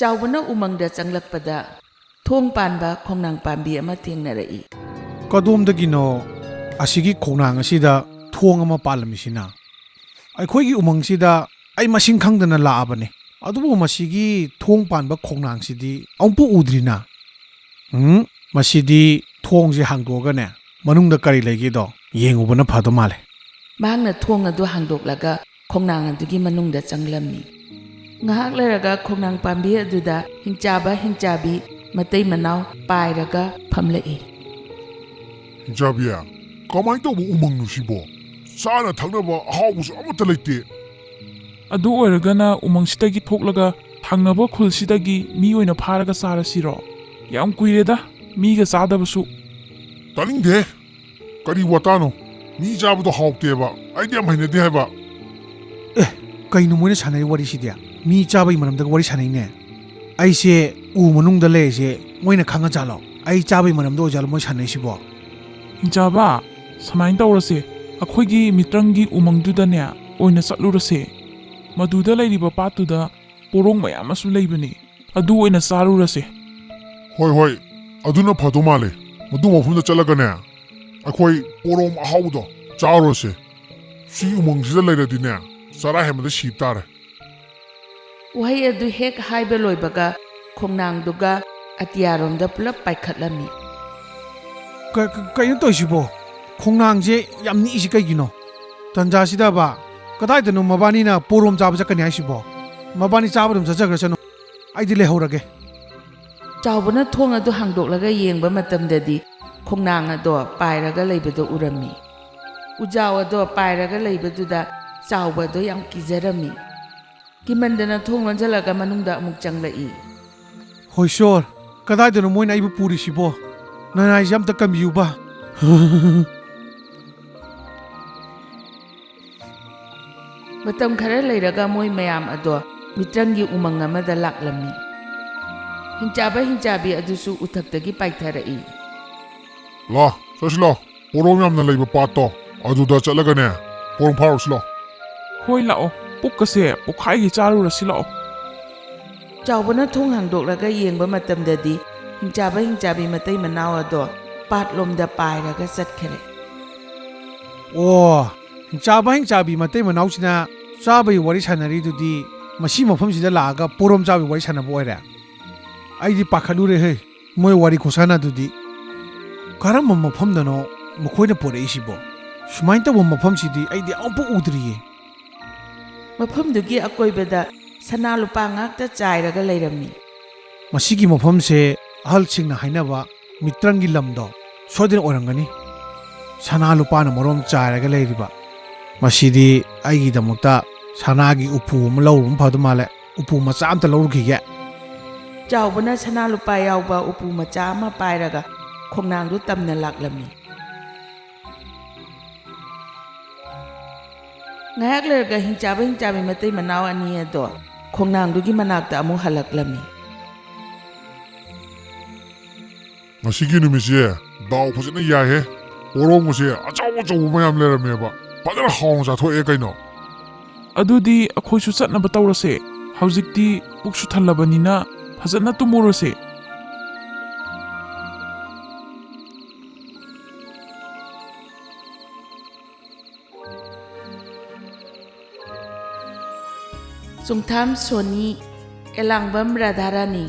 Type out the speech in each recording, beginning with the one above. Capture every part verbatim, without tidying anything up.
ꯆꯥꯎꯕꯅ ꯎꯃꯪꯗ ꯆꯪꯂꯛꯄꯗ ꯊꯣꯡ ꯄꯥꯟꯕ ꯈꯣꯡꯅꯥꯡ ꯄꯥꯝꯕꯤ ꯑꯃ ꯊꯦꯡꯅꯔꯛꯏ꯫ "ꯀꯗꯣꯝꯗꯒꯤꯅꯣ ꯑꯁꯤꯒꯤ ꯈꯣꯡꯅꯥꯡ ꯑꯁꯤꯗ ꯊꯣꯡ ꯑꯃ ꯄꯥꯜꯂꯝꯃꯤꯁꯤꯅ? ꯑꯩꯈꯣꯏꯒꯤ ꯎꯃꯪꯁꯤꯗ ꯑꯩ ꯃꯁꯤꯡ ꯈꯪꯗꯅ ꯂꯥꯛꯑꯕꯅꯤ, ꯑꯗꯨꯕꯨ ꯃꯁꯤꯒꯤ ꯊꯣꯡ ꯄꯥꯟꯕ ꯈꯣꯡꯅꯥꯡꯁꯤꯗꯤ ꯑꯃꯨꯛꯄꯨ ꯎꯗ꯭ꯔꯤꯅ꯫ ꯎꯝ, ꯃꯁꯤꯗꯤ ꯊꯣꯡꯁꯦ ꯍꯥꯡꯗꯣꯛꯑꯒꯅꯦ, ꯃꯅꯨꯡꯗ ꯀꯔꯤ ꯂꯩꯒꯦꯗꯣ ꯌꯦꯡꯉꯨꯕꯅ ꯐꯗꯧ ꯃꯥꯜꯂꯦ꯫" ꯃꯍꯥꯛꯅ ꯊꯣꯡ ꯑꯗꯨ ꯍꯥꯡꯗꯣꯛꯂꯒ ꯈꯣꯡꯅꯥꯡ ꯑꯗꯨꯒꯤ ꯃꯅꯨꯡꯗ ꯆꯪꯂꯝꯃꯤ꯫ ꯉꯥꯏꯍꯥꯛ ꯂꯩꯔꯒ ꯈꯣꯡꯅꯥꯡ ꯄꯥꯝꯕꯤ ꯑꯗꯨꯗ ꯍꯤꯡꯆꯥꯕ ꯍꯤꯡꯆꯥꯕꯤ ꯃꯇꯩ ꯃꯅꯥꯎ ꯄꯥꯏꯔꯒ ꯐꯝꯂꯛꯏ꯫ "ꯍꯤꯡꯆꯥꯕꯤ, ꯀꯃꯥꯏꯅ ꯇꯧꯕ ꯎꯃꯪꯅꯣ ꯁꯤꯕꯣ? ꯆꯥꯅ ꯊꯛꯅꯕ ꯑꯍꯥꯎꯕꯁꯨ ꯑꯃꯠꯇ ꯂꯩꯇꯦ꯫" "ꯑꯗꯨ ꯑꯣꯏꯔꯒꯅ ꯎꯃꯪꯁꯤꯗꯒꯤ ꯊꯣꯛꯂꯒ ꯊꯪꯅꯕ ꯈꯨꯜꯁꯤꯗꯒꯤ ꯃꯤ ꯑꯣꯏꯅ ꯐꯥꯔꯒ ꯆꯥꯔꯁꯤꯔꯣ? ꯌꯥꯝ ꯀꯨꯏꯔꯦꯗ ꯃꯤꯒ ꯆꯥꯗꯕꯁꯨ꯫" "ꯇꯥꯅꯤꯡꯗꯦ꯫ ꯀꯔꯤ ꯋꯥꯇꯥꯅꯣ? ꯃꯤ ꯆꯥꯕꯗꯣ ꯍꯥꯎꯇꯦꯕ꯫ ꯑꯩꯗꯤ ꯌꯥꯝ ꯍꯩꯅꯗꯦ ꯍꯥꯏꯕ꯫" "ꯑꯦ, ꯀꯩꯅꯣ ꯃꯣꯏꯅ ꯁꯥꯟꯅꯔꯤ ꯋꯥꯔꯤꯁꯤꯗꯤ? ꯃꯤ ꯆꯥꯕꯒꯤ ꯃꯔꯝꯗꯒ ꯋꯥꯔꯤ ꯁꯥꯟꯅꯩꯅꯦ꯫ ꯑꯩꯁꯦ ꯎ ꯃꯅꯨꯡꯗ ꯂꯩꯔꯤꯁꯦ ꯃꯣꯏꯅ ꯈꯪꯉꯖꯥꯠꯂꯣ? ꯑꯩ ꯆꯥꯕꯒꯤ ꯃꯔꯝꯗ ꯑꯣꯏꯖꯥꯠꯂꯣ ꯃꯣꯏ ꯁꯥꯟꯅꯩꯁꯤꯕꯣ?" "ꯍꯤꯡꯆꯥꯕ, ꯁꯨꯃꯥꯏꯅ ꯇꯧꯔꯁꯦ꯫ ꯑꯩꯈꯣꯏꯒꯤ ꯃꯤꯇ꯭ꯔꯪꯒꯤ ꯎꯃꯪꯗꯨꯗꯅꯦ ꯑꯣꯏꯅ ꯆꯠꯂꯨꯔꯁꯦ꯫ ꯃꯗꯨꯗ ꯂꯩꯔꯤꯕ ꯄꯥꯠꯇꯨꯗ ꯄꯣꯔꯣꯡ ꯃꯌꯥꯝ ꯑꯃꯁꯨ ꯂꯩꯕꯅꯤ꯫ ꯑꯗꯨ ꯑꯣꯏꯅ ꯆꯥꯔꯨꯔꯁꯦ꯫" "ꯍꯣꯏ, ꯍꯣꯏ, ꯑꯗꯨꯅ ꯐꯗꯧ ꯃꯥꯜꯂꯦ꯫ ꯃꯗꯨ ꯃꯐꯝꯗ ꯆꯠꯂꯒꯅꯦ, ꯑꯩꯈꯣꯏ ꯄꯣꯔꯣꯝ ꯑꯍꯥꯎꯕꯗꯣ ꯆꯥꯔꯨꯔꯁꯦ꯫ ꯁꯤ ꯎꯃꯪꯁꯤꯗ ꯂꯩꯔꯗꯤꯅꯦ, ꯆꯔꯥ ꯍꯦꯟꯕꯗ ꯁꯤꯕ ꯇꯥꯔꯦ꯫" ꯋꯥꯍꯩ ꯑꯗꯨ ꯍꯦꯛ ꯍꯥꯏꯕ ꯂꯣꯏꯕꯒ ꯈꯣꯡꯅꯥꯡꯗꯨꯒ ꯑꯇꯤꯌꯥꯔꯣꯝꯗ ꯄꯨꯂꯞ ꯄꯥꯏꯈꯠꯂꯝꯃꯤ꯫ "ꯀ-, ꯀ-, ꯀꯩꯅꯣ ꯇꯧꯔꯤꯁꯤꯕꯣ? ꯈꯣꯡꯅꯥꯡꯁꯦ ꯌꯥꯝ ꯅꯤꯛꯏꯁꯤ ꯀꯩꯒꯤꯅꯣ? ꯇꯟꯖꯥꯁꯤꯗꯕ ꯀꯗꯥꯏꯗꯅꯣ ꯃꯕꯥꯅꯤꯅ ꯄꯣꯔꯣꯝ ꯆꯥꯕ ꯆꯠꯀꯅꯤ ꯍꯥꯏꯁꯤꯕꯣ? ꯃꯕꯥꯅꯤ ꯆꯥꯕ ꯑꯗꯨꯝ ꯆꯠꯆꯈ꯭ꯔꯁꯅꯨ, ꯑꯩꯗꯤ ꯂꯩꯍꯧꯔꯒꯦ꯫" ꯆꯥꯎꯕꯅ ꯊꯣꯡ ꯑꯗꯨ ꯍꯥꯡꯗꯣꯛꯂꯒ ꯌꯦꯡꯕ ꯃꯇꯝꯗꯗꯤ ꯈꯣꯡꯅꯥꯡ ꯑꯗꯣ ꯄꯥꯏꯔꯒ ꯂꯩꯕꯗꯣ ꯎꯔꯝꯃꯤ꯫ ꯎꯖꯥꯎ ꯑꯗꯣ ꯄꯥꯏꯔꯒ ꯂꯩꯕꯗꯨꯗ ꯆꯥꯎꯕ ꯑꯗꯣ ꯌꯥꯝ ꯀꯤꯖꯔꯝꯃꯤ꯫ ꯀꯤꯃꯟꯗꯅ ꯊꯣꯡ ꯂꯣꯟꯁꯤꯜꯂꯒ ꯃꯅꯨꯡꯗ ꯑꯃꯨꯛ ꯆꯪꯂꯛꯏ꯫ "ꯍꯣꯏ ꯁꯣꯔ, ꯀꯗꯥꯏꯗꯅꯣ ꯃꯣꯏꯅ ꯑꯩꯕꯨ ꯄꯨꯔꯤꯁꯤꯕꯣ? ꯅꯅꯥꯏꯁꯦ ꯑꯝꯇ ꯀꯟꯕꯤꯌꯨꯕ꯫" ꯃꯇꯝ ꯈꯔ ꯂꯩꯔꯒ ꯃꯣꯏ ꯃꯌꯥꯝ ꯑꯗꯣ ꯃꯤꯇ꯭ꯔꯪꯒꯤ ꯎꯃꯪ ꯑꯃꯗ ꯂꯥꯛꯂꯝꯃꯤ꯫ ꯍꯤꯡꯆꯥꯕ ꯍꯤꯡꯆꯥꯕꯤ ꯑꯗꯨꯁꯨ ꯎꯊꯛꯇꯒꯤ ꯄꯥꯏꯊꯔꯛꯏ꯫ "ꯂꯥ, ꯆꯠꯁꯤ ꯂꯥꯎ, ꯄꯣꯔꯣꯝ ꯌꯥꯝꯅ ꯂꯩꯕ ꯄꯥꯠꯇꯣ, ꯑꯗꯨꯗ ꯆꯠꯂꯒꯅꯦ, ꯄꯣꯔꯣꯝ ꯐꯥꯔꯨꯁꯤ ꯂꯥꯎ꯫" "ꯍꯣꯏ ꯂꯥꯛꯑꯣ, ꯄꯨꯛꯀꯁꯦ ꯄꯣꯛꯈꯥꯏꯒꯩ ꯆꯥꯔꯨꯔꯁꯤ ꯂꯥꯛꯑꯣ꯫" ꯆꯥꯎꯕꯅ ꯊꯣꯡ ꯍꯥꯡꯗꯣꯛꯂꯒ ꯌꯦꯡꯕ ꯃꯇꯝꯗꯗꯤ ꯍꯤꯡꯆꯥꯕ ꯍꯤꯡꯆꯥꯕꯤ ꯃꯇꯩ ꯃꯅꯥꯎ ꯑꯗꯣ ꯄꯥꯠꯂꯣꯝꯗ ꯄꯥꯏꯔꯒ ꯆꯠꯈꯔꯦ꯫ ꯑꯣ, ꯍꯤꯡꯆꯥꯕ ꯍꯤꯡꯆꯥꯕꯤ ꯃꯇꯩ ꯃꯅꯥꯎꯁꯤꯅ ꯆꯥꯕꯒꯤ ꯋꯥꯔꯤ ꯁꯥꯟꯅꯔꯤꯗꯨꯗꯤ ꯃꯁꯤ ꯃꯐꯝꯁꯤꯗ ꯂꯥꯛꯑꯒ ꯄꯣꯔꯣꯝ ꯆꯥꯕꯒꯤ ꯋꯥꯔꯤ ꯁꯥꯟꯅꯕ ꯑꯣꯏꯔꯦ? ꯑꯩꯗꯤ ꯄꯥꯈꯠꯂꯨꯔꯦꯍꯦ, ꯃꯣꯏ ꯋꯥꯔꯤ ꯈꯨꯁꯥꯟꯅꯗꯨꯗꯤ꯫ ꯀꯔꯝꯕ ꯃꯐꯝꯗꯅꯣ ꯃꯈꯣꯏꯅ ꯄꯣꯔꯛꯏꯁꯤꯕꯣ? ꯁꯨꯃꯥꯏꯅ ꯇꯧꯕ ꯃꯐꯝꯁꯤꯗꯤ ꯑꯩꯗꯤ ꯑꯃꯨꯛꯐꯥꯎ ꯎꯗ꯭ꯔꯤꯌꯦ꯫ ꯃꯐꯝꯗꯨꯒꯤ ꯑꯀꯣꯏꯕꯗ ꯁꯅꯥ ꯂꯨꯄꯥ ꯉꯥꯛꯇ ꯆꯥꯏꯔꯒ ꯂꯩꯔꯝꯃꯤ꯫ ꯃꯁꯤꯒꯤ ꯃꯐꯝꯁꯦ ꯑꯍꯜꯁꯤꯡꯅ ꯍꯥꯏꯅꯕ ꯃꯤꯇ꯭ꯔꯪꯒꯤ ꯂꯝꯗꯣ ꯁꯣꯏꯗꯅ ꯑꯣꯏꯔꯝꯒꯅꯤ꯫ ꯁꯅꯥ ꯂꯨꯄꯥꯅ ꯃꯔꯣꯝ ꯆꯥꯏꯔꯒ ꯂꯩꯔꯤꯕ꯫ ꯃꯁꯤꯗꯤ ꯑꯩꯒꯤꯗꯃꯛꯇ ꯁꯅꯥꯒꯤ ꯎꯄꯨ ꯑꯃ ꯂꯧꯔꯨꯕꯅ ꯐꯗꯧ ꯃꯥꯜꯂꯦ꯫ ꯎꯄꯨ ꯃꯆꯥ ꯑꯝꯇ ꯂꯧꯔꯨꯈꯤꯒꯦ꯫ ꯆꯥꯎꯕꯅ ꯁꯅꯥ ꯂꯨꯄꯥ ꯌꯥꯎꯕ ꯎꯄꯨ ꯃꯆꯥ ꯑꯃ ꯄꯥꯏꯔꯒ ꯈꯣꯡꯅꯥꯡꯗꯨ ꯇꯝꯅ ꯂꯥꯛꯂꯝꯃꯤ꯫ ꯉꯥꯏꯍꯥꯛ ꯂꯩꯔꯒ ꯍꯤꯡꯆꯥꯕ ꯍꯤꯡꯆꯥꯕꯤ ꯃꯇꯩ ꯃꯅꯥꯎ ꯑꯅꯤ ꯑꯗꯣ ꯈꯣꯡꯅꯥꯡꯗꯨꯒꯤ ꯃꯅꯥꯛꯇ ꯑꯃꯨꯛ ꯍꯜꯂꯛꯂꯝꯃꯤ꯫ ꯉꯁꯤꯒꯤ ꯅꯨꯃꯤꯠꯁꯦ ꯗꯥꯎ ꯐꯖꯅ ꯌꯥꯏꯍꯦ꯫ ꯄꯣꯔꯣꯝꯒꯁꯦ ꯑꯆꯧ ꯑꯆꯧꯕ ꯃꯌꯥꯝ ꯂꯩꯔꯝꯃꯦꯕ꯫ ꯐꯖꯅ ꯍꯥꯎꯅ ꯆꯥꯊꯣꯛꯑꯦ ꯀꯩꯅꯣ꯫ ꯑꯗꯨꯗꯤ ꯑꯩꯈꯣꯏꯁꯨ ꯆꯠꯅꯕ ꯇꯧꯔꯁꯦ꯫ ꯍꯧꯖꯤꯛꯇꯤ ꯄꯨꯛꯁꯨ ꯊꯜꯂꯕꯅꯤꯅ ꯐꯖꯅ ꯇꯨꯝꯃꯨꯔꯁꯦ꯫ ꯆꯨꯡꯊꯥꯝ ꯁꯣꯅꯤ, ꯑꯦꯂꯥꯡꯕꯝ ꯔꯥꯙꯥꯔꯥꯅꯤ,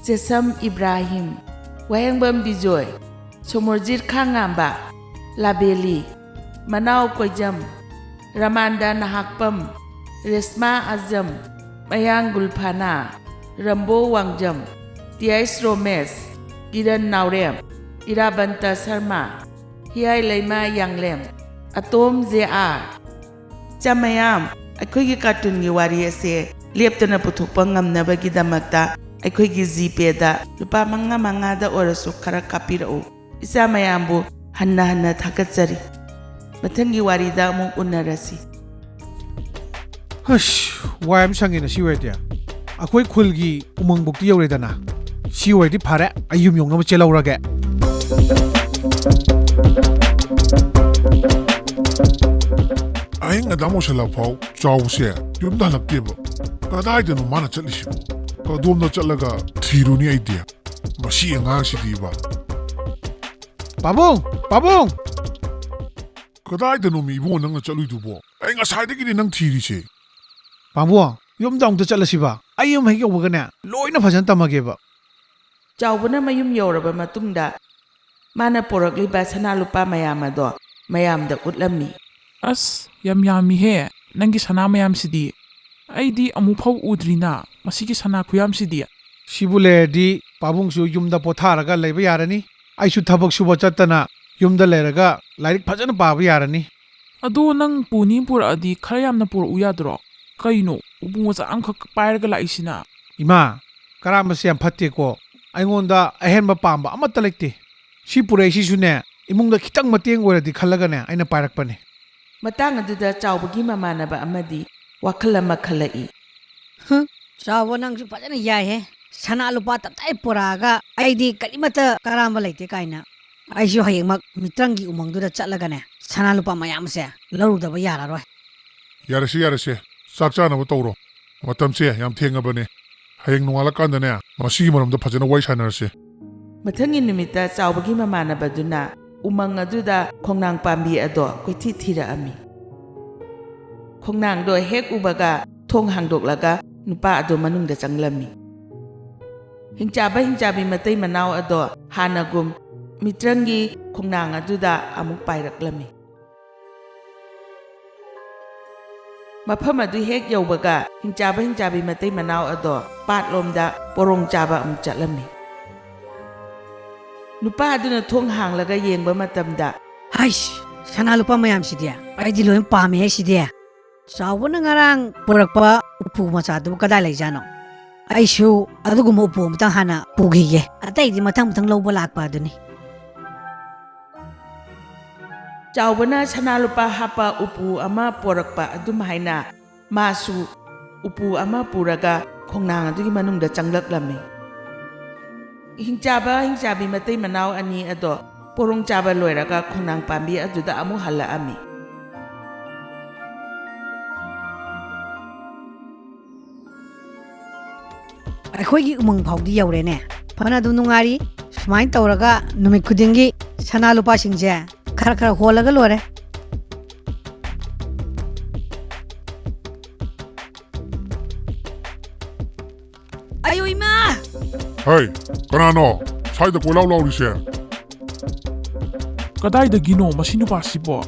ꯆꯦꯁꯝ ꯏꯕ꯭ꯔꯥꯍꯤꯝ, ꯋꯥꯍꯦꯡꯕꯝ ꯕꯤꯖꯣꯏ, ꯁꯣꯃꯣꯔꯖꯤꯠ ꯈꯥꯉꯥꯝꯕ, ꯂꯥꯕꯦꯂꯤ, ꯃꯅꯥꯎ ꯀꯣꯏꯖꯝ, ꯔꯃꯥꯟꯗ ꯅꯍꯥꯛꯄꯝ, ꯔꯦꯁꯃꯥ ꯑꯖꯝ, ꯃꯌꯥꯡ ꯒꯨꯜꯐꯥꯅꯥ, ꯔꯝꯕꯣ ꯋꯥꯡꯖꯝ, ꯇꯤꯌꯥꯏꯁ ꯔꯣꯃꯦꯁ, ꯀꯤꯔꯟ ꯅꯥꯎꯔꯦꯝ, ꯏꯔꯥꯕꯟꯇ ꯁꯔꯃ, ꯍꯤꯌꯥꯏ ꯂꯩꯃ ꯌꯥꯡꯂꯦꯝ, ꯑꯇꯣꯝ ꯖꯦ ꯑꯥꯔ꯫ ꯏꯆꯥ ꯃꯌꯥꯝ, ꯑꯩꯈꯣꯏꯒꯤ ꯀꯥꯔꯇꯨꯟꯒꯤ ꯋꯥꯔꯤ ꯑꯁꯦ ꯂꯦꯞꯇꯅ ꯄꯨꯊꯣꯛꯄ ꯉꯝꯅꯕꯒꯤꯗꯃꯛꯇ ꯑꯩꯈꯣꯏꯒꯤ ꯖꯤꯄꯦꯗ ꯂꯨꯄꯥ ꯃꯉꯥ ꯃꯉꯥꯗ ꯑꯣꯏꯔꯁꯨ ꯈꯔ ꯀꯥꯞꯄꯤꯔꯛꯎ꯫ ꯏꯆꯥ ꯃꯌꯥꯝꯕꯨ ꯍꯟꯅ ꯍꯟꯅ ꯊꯥꯒꯠꯆꯔꯤ꯫ ꯃꯊꯪꯒꯤ ꯋꯥꯔꯤꯗ ꯑꯃꯨꯛ ꯎꯅꯔꯁꯤ꯫ ꯍꯁ, ꯋꯥꯏ ꯑꯃ ꯁꯪꯉꯦꯅ ꯁꯤ ꯑꯣꯏꯔꯗꯤ꯫ ꯑꯩꯈꯣꯏ ꯈꯨꯜꯒꯤ ꯎꯃꯪꯕꯨꯛꯇꯤ ꯌꯧꯔꯦꯗꯅ꯫ ꯁꯤ ꯑꯣꯏꯔꯗꯤ ꯐꯔꯦ, ꯑꯩ ꯌꯨꯝ ꯌꯧꯅꯕ ꯆꯦꯜꯍꯧꯔꯒꯦ꯫ ꯑꯍꯤꯡ ꯑꯗꯥꯝ ꯑꯣꯏꯁꯜꯂꯛꯐꯥꯎ ꯆꯥꯎꯕꯁꯦ ꯌꯨꯝꯗ ꯍꯜꯂꯛꯇꯦꯕ꯫ ꯀꯗꯥꯏꯗꯅꯣ ꯃꯥꯅ ꯆꯠꯂꯤꯁꯤꯕꯣ? ꯀꯗꯣꯝꯗ ꯆꯠꯂꯒ ꯊꯤꯔꯨꯅꯤ ꯑꯩꯗꯤ? ꯃꯁꯤ ꯑꯉꯥꯡꯁꯤꯗꯤꯕ꯫ ꯄꯥꯕꯨꯡ! ꯄꯥꯕꯨꯡ! ꯀꯗꯥꯏꯗꯅꯣꯃꯤ ꯏꯕꯨꯡꯉꯣ ꯅꯪꯅ ꯆꯠꯂꯨꯏꯗꯨꯕꯣ? ꯑꯩ ꯉꯁꯥꯏꯗꯒꯤꯅꯤ ꯅꯪ ꯊꯤꯔꯤꯁꯦ꯫ ꯄꯥꯕꯨꯡ, ꯌꯨꯝꯗ ꯑꯃꯨꯛꯇ ꯆꯠꯂꯁꯤꯕ꯫ ꯑꯩ ꯌꯨꯝ ꯍꯦꯛ ꯌꯧꯕꯒꯅꯦ, ꯂꯣꯏꯅ ꯐꯖꯅ ꯇꯝꯃꯒꯦꯕ꯫ ꯆꯥꯎꯕꯅ ꯃꯌꯨꯝ ꯌꯧꯔꯕ ꯃꯇꯨꯡꯗ ꯃꯥꯅ ꯄꯣꯔꯛꯂꯤꯕ ꯁꯅꯥ ꯂꯨꯄꯥ ꯃꯌꯥꯝ ꯑꯗꯣ ꯃꯌꯥꯝꯗ ꯎꯠꯂꯝꯃꯤ꯫ ꯑꯁ, ꯌꯥꯝ ꯌꯥꯝꯃꯤꯍꯦ, ꯅꯪꯒꯤ ꯁꯅꯥ ꯃꯌꯥꯝꯁꯤꯗꯤ꯫ ꯑꯩꯗꯤ ꯑꯃꯨꯛ ꯐꯥꯎ ꯎꯗ꯭ꯔꯤꯅ, ꯃꯁꯤꯒꯤ ꯁꯅꯥ ꯈꯨꯌꯥꯝꯁꯤꯗꯤ꯫ ꯁꯤꯕꯨ ꯂꯩꯔꯗꯤ ꯄꯥꯕꯨꯡꯁꯨ ꯌꯨꯝꯗ ꯄꯣꯊꯥꯔꯒ ꯂꯩꯕ ꯌꯥꯔꯅꯤ, ꯑꯩꯁꯨ ꯊꯕꯛ ꯁꯨꯕ ꯆꯠꯇꯅ ꯌꯨꯝꯗ ꯂꯩꯔꯒ ꯂꯥꯏꯔꯤꯛ ꯐꯖꯅ ꯄꯥꯕ ꯌꯥꯔꯅꯤ꯫ ꯑꯗꯣ ꯅꯪ ꯄꯨꯅꯤ ꯄꯨꯔꯛꯑꯗꯤ ꯈꯔ ꯌꯥꯝꯅ ꯄꯨꯔꯛꯎ ꯌꯥꯗ꯭ꯔꯣ? ꯀꯩꯅꯣ, ꯎꯄꯨ ꯃꯆꯥ ꯑꯃꯈꯛ ꯄꯥꯏꯔꯒ ꯂꯥꯛꯏꯁꯤꯅ? ꯏꯃꯥ, ꯀꯔꯥꯝꯕꯁꯦ ꯌꯥꯝ ꯐꯠꯇꯦꯀꯣ꯫ ꯑꯩꯉꯣꯟꯗ ꯑꯍꯦꯟꯕ ꯄꯥꯝꯕ ꯑꯃꯠꯇ ꯂꯩꯇꯦ꯫ ꯁꯤ ꯄꯨꯔꯛꯏꯁꯤꯁꯨꯅꯦ, ꯏꯃꯨꯡꯗ ꯈꯤꯇꯪ ꯃꯇꯦꯡ ꯑꯣꯏꯔꯗꯤ ꯈꯜꯂꯒꯅꯦ ꯑꯩꯅ ꯄꯥꯏꯔꯛꯄꯅꯦ꯫ ꯃꯇꯥꯡ ꯑꯗꯨꯗ ꯆꯥꯎꯕꯒꯤ ꯃꯃꯥꯟꯅꯕ ꯑꯃꯗꯤ ꯋꯥꯈꯜ ꯑꯃ ꯈꯜꯂꯛꯏ꯫ ꯍꯨꯝ, ꯆꯥꯎꯕ, ꯅꯪꯁꯨ ꯐꯖꯅ ꯌꯥꯏꯍꯦ꯫ ꯁꯅꯥ ꯂꯨꯄꯥ ꯇꯞꯇꯥꯏ ꯄꯨꯔꯛꯑꯒ ꯑꯩꯗꯤ ꯀꯔꯤꯃꯠꯇ ꯀꯔꯥꯝꯕ ꯂꯩꯇꯦ ꯀꯥꯏꯅ꯫ ꯑꯩꯁꯨ ꯍꯌꯦꯡꯃꯛ ꯃꯤꯇ꯭ꯔꯪꯒꯤ ꯎꯃꯪꯗꯨꯗ ꯆꯠꯂꯒꯅꯦ, ꯁꯅꯥ ꯂꯨꯄꯥ ꯃꯌꯥꯝꯁꯦ ꯂꯧꯔꯨꯗꯕ ꯌꯥꯔꯔꯣꯏ꯫ ꯌꯥꯔꯦꯁꯦ, ꯌꯥꯔꯦꯁꯦ, ꯆꯥꯛ ꯆꯥꯅꯕ ꯇꯧꯔꯣ꯫ ꯃꯇꯝꯁꯦ ꯌꯥꯝ ꯊꯦꯡꯉꯕꯅꯦ꯫ ꯍꯌꯦꯡ ꯅꯣꯡꯉꯥꯜꯂꯀꯥꯟꯗꯅꯦ, ꯃꯁꯤꯒꯤ ꯃꯔꯝꯗ ꯐꯖꯅ ꯋꯥꯔꯤ ꯁꯥꯟꯅꯔꯁꯦ꯫ ꯃꯊꯪꯒꯤ ꯅꯨꯃꯤꯠꯇ ꯆꯥꯎꯕꯒꯤ ꯃꯃꯥꯟꯅꯕꯗꯨꯅ ꯎꯃꯪ ꯑꯗꯨꯗ ꯈꯣꯡꯅꯥꯡ ꯄꯥꯝꯕꯤ ꯑꯗꯣ ꯀꯣꯏꯊꯤ ꯊꯤꯔꯛꯑꯝꯃꯤ꯫ ꯈꯣꯡꯅꯥꯡꯗꯣ ꯍꯦꯛ ꯎꯕꯒ ꯊꯣꯡ ꯍꯥꯡꯗꯣꯛꯂꯒ ꯅꯨꯄꯥ ꯑꯗꯨ ꯃꯅꯨꯡꯗ ꯆꯪꯂꯝꯃꯤ꯫ ꯍꯤꯡꯆꯥꯕ ꯍꯤꯡꯆꯥꯕꯤ ꯃꯇꯩ ꯃꯅꯥꯎ ꯑꯗꯣ ꯍꯥꯟꯅꯒꯨꯝ ꯃꯤꯇ꯭ꯔꯪꯒꯤ ꯈꯣꯡꯅꯥꯡ ꯑꯗꯨꯗ ꯑꯃꯨꯛ ꯄꯥꯏꯔꯛꯂꯝꯃꯤ꯫ ꯃꯐꯝ ꯑꯗꯨ ꯍꯦꯛ ꯌꯧꯕꯒ ꯍꯤꯡꯆꯥꯕ ꯍꯤꯡꯆꯥꯕꯤ ꯃꯇꯩ ꯃꯅꯥꯎ ꯑꯗꯣ ꯄꯥꯠꯂꯣꯝꯗ ꯄꯣꯔꯣꯡ ꯆꯥꯕ ꯑꯃꯨꯛ ꯆꯠꯂꯝꯃꯤ꯫ ꯅꯨꯄꯥ ꯑꯗꯨꯅ ꯊꯣꯡ ꯍꯥꯡꯂꯒ ꯌꯦꯡꯕ ꯃꯇꯝꯗ, "ꯍꯩꯁ, ꯁꯅꯥ ꯂꯨꯄꯥ ꯃꯌꯥꯝꯁꯤꯗꯤ ꯑꯩꯗꯤ ꯂꯣꯏ ꯄꯥꯝꯃꯦꯍꯦ ꯁꯤꯗꯤ꯫ ꯆꯥꯎꯕꯅ ꯉꯔꯥꯡ ꯄꯨꯔꯛꯄ ꯎꯄꯨ ꯃꯆꯥꯗꯨꯕꯨ ꯀꯗꯥꯏ ꯂꯩꯖꯥꯠꯅꯣ? ꯑꯩꯁꯨ ꯑꯗꯨꯒꯨꯝꯕ ꯎꯄꯨ ꯑꯃꯇꯪ ꯍꯥꯟꯅ ꯄꯨꯈꯤꯒꯦ꯫ ꯑꯇꯩꯗꯤ ꯃꯊꯪ ꯃꯊꯪ ꯂꯧꯕ ꯂꯥꯛꯄ ꯑꯗꯨꯅꯤ꯫" ꯆꯥꯎꯕꯅ ꯁꯅꯥ ꯂꯨꯄꯥ ꯍꯥꯞꯄ ꯎꯄꯨ ꯑꯃ ꯄꯣꯔꯛꯄ ꯑꯗꯨꯝ ꯍꯥꯏꯅ ꯃꯥꯁꯨ ꯎꯄꯨ ꯑꯃ ꯄꯨꯔꯒ ꯈꯣꯡꯅꯥꯡ ꯑꯗꯨꯒꯤ ꯃꯅꯨꯡꯗ ꯆꯪꯂꯛꯂꯝꯃꯤ꯫ ꯍꯤꯡꯆꯥꯕ ꯍꯤꯡꯆꯥꯕꯤ ꯃꯇꯩ ꯃꯅꯥꯎ ꯑꯅꯤ ꯑꯗꯣ ꯄꯣꯔꯣꯡ ꯆꯥꯕ ꯂꯣꯏꯔꯒ ꯈꯣꯡꯅꯥꯡ ꯄꯥꯝꯕꯤ ꯑꯗꯨꯗ ꯑꯃꯨꯛ ꯍꯜꯂꯛꯑꯝꯃꯤ꯫ ꯑꯩꯈꯣꯏꯒꯤ ꯎꯃꯪ ꯐꯥꯎꯗꯤ ꯌꯧꯔꯦꯅꯦ꯫ ꯐꯅ ꯑꯗꯨꯝ ꯅꯨꯡꯉꯥꯏꯔꯤ꯫ ꯁꯨꯃꯥꯏꯅ ꯇꯧꯔꯒ ꯅꯨꯃꯤꯠ ꯈꯨꯗꯤꯡꯒꯤ ꯁꯅꯥ ꯂꯨꯄꯥꯁꯤꯡꯁꯦ ꯈꯔ ꯈꯔ ꯍꯣꯜꯂꯒ ꯂꯣꯏꯔꯦ꯫ ꯑꯌꯣ ꯏꯃꯥ! ꯍꯩ, ꯀꯅꯥꯅꯣ ꯁ꯭ꯋꯥꯏꯗ ꯀꯣꯏꯂꯥꯎ ꯂꯥꯎꯔꯤꯁꯦ? ꯀꯗꯥꯏꯗꯒꯤꯅꯣ ꯃꯁꯤ ꯅꯨꯄꯥꯁꯤꯕꯣ?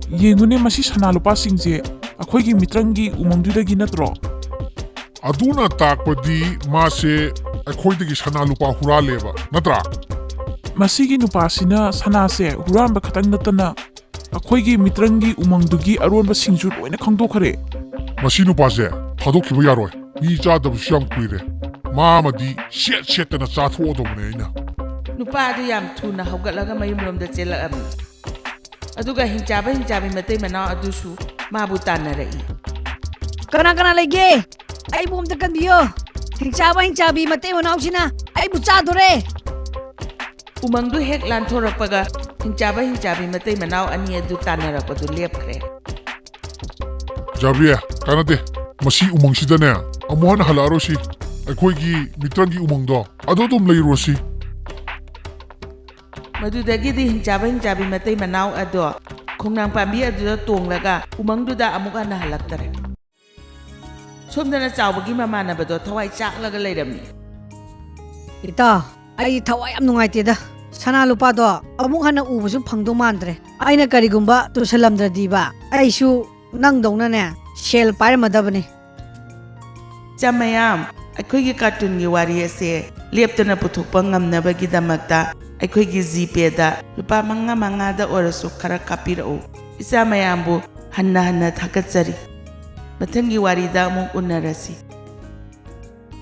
ꯌꯦꯡꯉꯨꯅꯦ, ꯃꯁꯤ ꯁꯅꯥ ꯂꯨꯄꯥꯁꯤꯡꯁꯦ ꯑꯩꯈꯣꯏꯒꯤ ꯃꯤꯇ꯭ꯔꯪꯒꯤ ꯎꯃꯪꯗꯨꯗꯒꯤ ꯅꯠꯇ꯭ꯔꯣ? ꯑꯗꯨꯅ ꯇꯥꯛꯄꯗꯤ ꯃꯥꯁꯦ ꯑꯩꯈꯣꯏꯗꯒꯤ ꯁꯅꯥ ꯂꯨꯄꯥ ꯍꯨꯔꯥꯜꯂꯦꯕ, ꯅꯠꯇ꯭ꯔꯥ? ꯃꯁꯤꯒꯤ ꯅꯨꯄꯥꯁꯤꯅ ꯁꯅꯥꯁꯦ ꯍꯨꯔꯥꯟꯕ ꯈꯛꯇꯪ ꯅꯠꯇꯅ ꯑꯩꯈꯣꯏꯒꯤ ꯃꯤꯇ꯭ꯔꯪꯒꯤ ꯎꯃꯪꯗꯨꯒꯤ ꯑꯔꯣꯟꯕꯁꯤꯡꯁꯨ ꯂꯣꯏꯅ ꯈꯪꯗꯣꯛꯈ꯭ꯔꯦ꯫ ꯃꯁꯤ ꯅꯨꯄꯥꯁꯦ ꯊꯥꯗꯣꯛꯈꯤꯕ ꯌꯥꯔꯣꯏ꯫ ꯃꯤ ꯆꯥꯗꯕꯁꯨ ꯌꯥꯝ ꯀꯨꯏꯔꯦ꯫ ꯃꯥ ꯑꯃꯗꯤ ꯁꯦꯠ ꯁꯦꯠꯇꯅ ꯆꯥꯊꯣꯛꯑꯗꯧꯕꯅꯦ ꯑꯩꯅ꯫ ꯅꯨꯄꯥ ꯑꯗꯨ ꯌꯥꯝ ꯊꯨꯅ ꯍꯧꯒꯠꯂꯒ ꯃꯌꯨꯝꯂꯣꯝꯗ ꯆꯦꯜꯂꯛꯑꯝꯃꯤ꯫ ꯑꯗꯨꯒ ꯍꯤꯡꯆꯥꯕ ꯍꯤꯡꯆꯥꯕꯤ ꯃꯇꯩ ꯃꯅꯥꯎ ꯑꯗꯨꯁꯨ ꯃꯥꯕꯨ ꯇꯥꯟꯅꯔꯛꯏ꯫ ꯀꯅꯥ ꯀꯅꯥ ꯂꯩꯒꯦ? ꯑꯩꯕꯨ ꯑꯝꯇ ꯀꯟꯕꯤꯌꯣ꯫ ꯍꯤꯡꯆꯥꯕ ꯍꯤꯡꯆꯥꯕꯤ ꯃꯇꯩ ꯃꯅꯥꯎꯁꯤꯅ ꯑꯩꯕꯨ ꯆꯥꯗꯣꯔꯦ꯫ ꯎꯃꯪꯗꯨ ꯍꯦꯛ ꯂꯥꯟꯊꯣꯔꯛꯄꯒ ꯍꯤꯡꯆꯥꯕ ꯍꯤꯡꯆꯥꯕꯤ ꯃꯇꯩ ꯃꯅꯥꯎ ꯑꯅꯤ ꯑꯗꯨ ꯇꯥꯟꯅꯔꯛꯄꯗꯨ ꯂꯦꯞꯈ꯭ꯔꯦ꯫ ꯖꯥꯕ꯭ꯔꯤꯌꯦ, ꯀꯥꯟꯅꯗꯦ꯫ ꯃꯁꯤ ꯎꯃꯪꯁꯤꯗꯅꯦ ꯑꯃꯨꯛ ꯍꯟꯅ ꯍꯜꯂꯛꯑꯔꯣꯏꯁꯤ꯫ ꯑꯩꯈꯣꯏꯒꯤ ꯃꯤꯇ꯭ꯔꯪꯒꯤ ꯎꯃꯪꯗꯣ ꯑꯗꯨ ꯑꯗꯨꯝ ꯂꯩꯔꯨꯔꯁꯤ꯫ ꯃꯗꯨꯗꯒꯤꯗꯤ ꯍꯤꯡꯆꯥꯕ ꯍꯤꯡꯆꯥꯕꯤ ꯃꯇꯩ ꯃꯅꯥꯎ ꯑꯗꯣ ꯈꯣꯡꯅꯥꯡ ꯄꯥꯝꯕꯤ ꯑꯗꯨꯗ ꯇꯣꯡꯂꯒ ꯎꯃꯪꯗꯨꯗ ꯑꯃꯨꯛ ꯍꯟꯅ ꯍꯜꯂꯛꯇꯔꯦ꯫ ꯁꯣꯝꯗꯅ ꯆꯥꯎꯕꯒꯤ ꯃꯃꯥꯟꯅꯕꯗꯣ ꯊꯋꯥꯏ ꯆꯥꯛꯂꯒ ꯂꯩꯔꯝꯃꯤ꯫ ꯏꯇꯥ, ꯑꯩ ꯊꯋꯥꯏ ꯌꯥꯝ ꯅꯨꯡꯉꯥꯏꯇꯦꯗ꯫ ꯁꯅꯥ ꯂꯨꯄꯥꯗꯣ ꯑꯃꯨꯛ ꯍꯟꯅ ꯎꯕꯁꯨ ꯐꯪꯗꯧ ꯃꯥꯟꯗ꯭ꯔꯦ꯫ ꯑꯩꯅ ꯀꯔꯤꯒꯨꯝꯕ ꯇꯨꯁꯜꯂꯝꯗ꯭ꯔꯗꯤꯕ ꯑꯩꯁꯨ ꯅꯪꯗꯧꯅꯅꯦ ꯁꯦꯜ ꯄꯥꯏꯔꯝꯃꯗꯕꯅꯤ꯫ ꯏꯆꯥ ꯃꯌꯥꯝ, ꯑꯩꯈꯣꯏꯒꯤ ꯀꯥꯔꯇꯨꯟꯒꯤ ꯋꯥꯔꯤ ꯑꯁꯦ ꯂꯦꯞꯇꯅ ꯄꯨꯊꯣꯛꯄ ꯉꯝꯅꯕꯒꯤꯗꯃꯛꯇ ꯑꯩꯈꯣꯏꯒꯤ ꯖꯤꯄꯦꯗ ꯂꯨꯄꯥ ꯃꯉꯥ ꯃꯉꯥꯗ ꯑꯣꯏꯔꯁꯨ ꯈꯔ ꯀꯥꯞꯄꯤꯔꯛꯎ꯫ ꯏꯆꯥ ꯃꯌꯥꯝꯕꯨ ꯍꯟꯅ ꯍꯟꯅ ꯊꯥꯒꯠꯆꯔꯤ꯫ ꯃꯊꯪꯒꯤ ꯋꯥꯔꯤꯗ ꯑꯃꯨꯛ ꯎꯅꯔꯁꯤ꯫